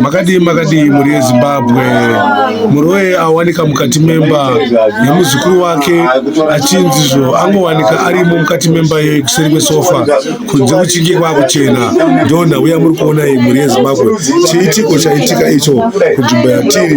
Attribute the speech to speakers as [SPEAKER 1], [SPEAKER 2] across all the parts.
[SPEAKER 1] Makadii makadii mhuri yeZimbabwe. Muroyi awanika mukati memba yemuzukuru wake achinzi zvo angowanika arimo mukati memba iyoyi kuseri kwesofa kunze kuchinge kwakuchena. Ndonhau yamuri kuona iyi mhuri yeZimbabwe. Chiitiko chaitika icho kunzvimbo yatiri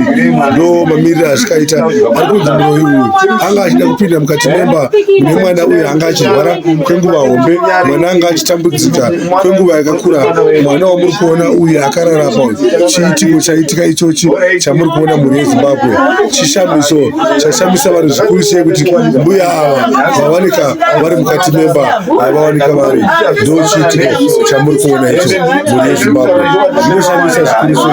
[SPEAKER 1] ndo mamiriro azvikaita. Ari kunzi muroyi uyu anga achida kupinda mukati memba mune mwana uyu anga achirwara kwenguva hombe. Mwana anga achitambudzika kwenguva yakakura. Mwana wamuri kuona uyu akarara apa uyu, chiitiko chaitika ichochi chamuri kuona mhuri yeZimbabwe, chishamiso chashamisa vanhu zvikuru sei kuti mbuya ava vawanika vari mukati memba havawanika vari. Ndo chiitiko chamuri kuona icho mhuri yeZimbabwe, zvinoshamisa zvikuru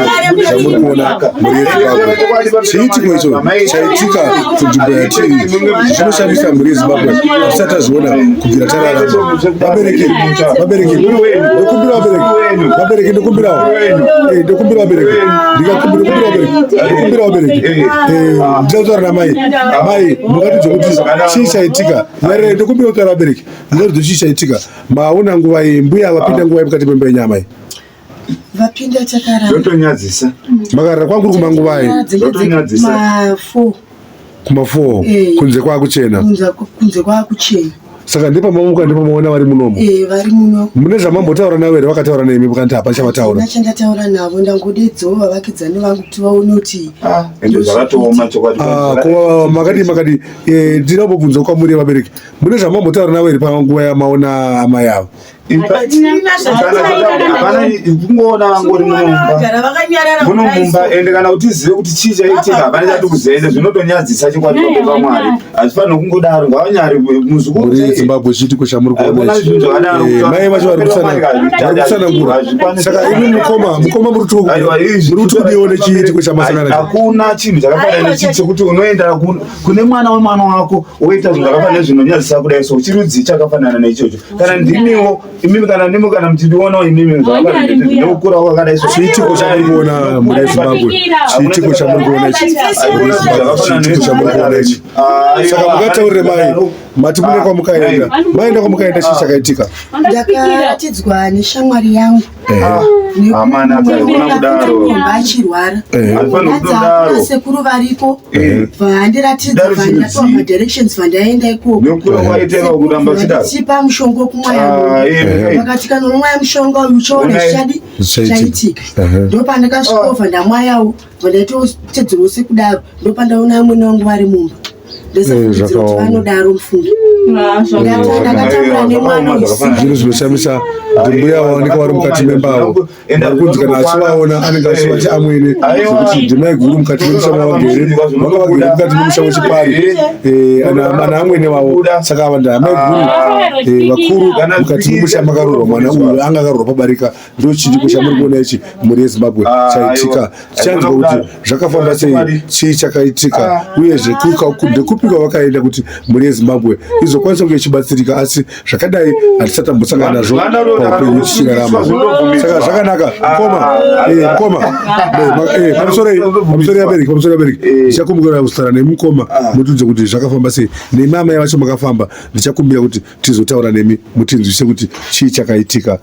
[SPEAKER 1] sei zvamuri kuona mhuri yeZimbabwe. Chiitiko icho chaitika kunzvimbo yatiri zvinoshamisa mhuri yeZimbabwe, hatisati tazviona kubvira tararama. Vabereki, vabereki, ndokumbira vabereki, vabereki ndokumbirawo, eh, ndokumbira vabereki, ndikakumbira vabereki, ndokumbira vabereki, eh, ndinoda kutaura namai, mai mungatidze kuti chii chaitika? Nyarire, ndokumbira kutaura vabereki, mungatidze chii chaitika? Maona nguva iyi mbuya vapinda nguva mukati memba yenyama iyi?
[SPEAKER 2] Vapinda takarara.
[SPEAKER 3] Zvotonyadzisa.
[SPEAKER 1] Makarara kwangu kuri kumanguvai?
[SPEAKER 3] Zvotonyadzisa.
[SPEAKER 2] Ma4.
[SPEAKER 1] Kuma 4
[SPEAKER 2] Eh.
[SPEAKER 1] kunze kwakuchena.
[SPEAKER 2] Kunze kwakuchena.
[SPEAKER 1] Saka ndepamamuka ndepamaona vari munomo.
[SPEAKER 2] Eh, vari muno.
[SPEAKER 1] Mune zvamambotaura navo here vakataura nemi mukanti hapana chavataura?
[SPEAKER 2] Handina chandataura navo, ndangodedzawo vavakidzani vangu kuti vaone kuti
[SPEAKER 3] Ah, ende zvakatooma chokwadi.
[SPEAKER 1] Ah, ko makadii makadii? Eh, ndinoda kumbobvunza kwamuri vabereki. Mune zvamambotaura navo here panguva yamaona amai ava?
[SPEAKER 3] Hapana, kungoona vangori muno mumba ende kana kuti tizive kuti chii chaitika hapana chatikuziva ende zvinotonyadzisa chokwadi pamberi paMwari hazvifaniri kungodaro ngavanyari muzukuru
[SPEAKER 1] Mhuri yeZimbabwe chiitiko chamuri kuona
[SPEAKER 3] Hakuna
[SPEAKER 1] ichi.
[SPEAKER 3] zvinhu zvakadaro.
[SPEAKER 1] Eh, mai vacho vari kutsanangura. Saka imi mukoma, mukoma muri kuti
[SPEAKER 3] Aiwa, izvi-
[SPEAKER 1] muri kuti kudiwo nechiitiko chamasangana nacho.
[SPEAKER 3] Hakuna chinhu chakafanana nechi chekuti unoenda kune mwana wemwana wako woita zvinhu zvakafanana zvinonyadzisa kudai so chirudzi chakafanana neichocho kana ndimiwo imimi kana ndimi kana muchindionawo imimi zvakafanana nekukura kwakadai so
[SPEAKER 1] Chiitiko chamuri kuona mhuri yeZimbabwe, chiitiko chamuri kuona ichi, mhuri yeZimbabwe, chiitiko chamuri kuona ichi. Saka mukataurire mai, mati mune kwamukaenda, maenda kwamukaenda chii chakaitika?
[SPEAKER 2] Ndakaratidzwa neshamwari yangu.
[SPEAKER 3] Amana, haikona kudaro.
[SPEAKER 2] Achirwara.
[SPEAKER 3] Haifaniri kudaro.
[SPEAKER 2] Sekuru variko vandiratidza,
[SPEAKER 3] Daro chirudzi.
[SPEAKER 2] vandapiwa madirections vandaenda ikoko.
[SPEAKER 3] Nekukura kwaiteka kuramba chidaro.
[SPEAKER 2] Tipa mushonga wekumwaya.
[SPEAKER 3] Ah, eh,
[SPEAKER 2] Vakati kana unomwaya mushonga uyu uchaona
[SPEAKER 3] Onai.
[SPEAKER 2] zvichadi
[SPEAKER 1] Zvichaitika.
[SPEAKER 2] chaitika.
[SPEAKER 1] Ehe.
[SPEAKER 2] Ndopandakasvikova ndamwayawo, vandaitotedzerwo sekudaro, ndopandaona amwene vangu vari mumba. Ndosafungidzira kuti
[SPEAKER 1] Zvakaoma.
[SPEAKER 2] vanodaro mufungi. Ndakatambura nemwana uyu.
[SPEAKER 1] Zvinhu zvinoshamisa kuti mbuya vaoneka vari mukati memba avo vari kunzi kana achivaona anenge achivati amwene, zvekuti ndimai guru mukati memusha mavagere, vanga vagere mukati memusha wechipari, eh, ana amwene vavo. Saka ava ndaamai guru, eh, vakuru mukati memusha makaroorwa mwana uyu anga akaroorwa pabarika. Ndo chiitiko chamuri kuona ichi mhuri yeZimbabwe chaitika. Tichanzwa kuti zvakafamba sei, chii chakaitika, uyezve ndekupi kwavakaenda kuti mhuri yeZimbabwe izokwanisa kunge ichibatsirika. Asi zvakadai hatisati tambosangana nazvo paupenyu tichirarama. Saka zvakanaka mukoma, eh, mukoma, eh, eh, pamusoro pamusoro yabereki, pamusoro yabereki, ndichakumbira kutaura nemukoma mutiudze kuti zvakafamba sei, nemi amai vacho makafamba, ndichakumbira kuti tizotaura nemi mutinzwise kuti chii chakaitika.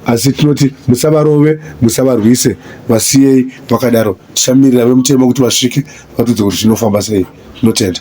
[SPEAKER 1] Asi tinoti musavarove, musavarwise, vasiyei vakadaro. Tichamirira vemutemo kuti vasvike vatudze kuti zvinofamba sei. Tinotenda.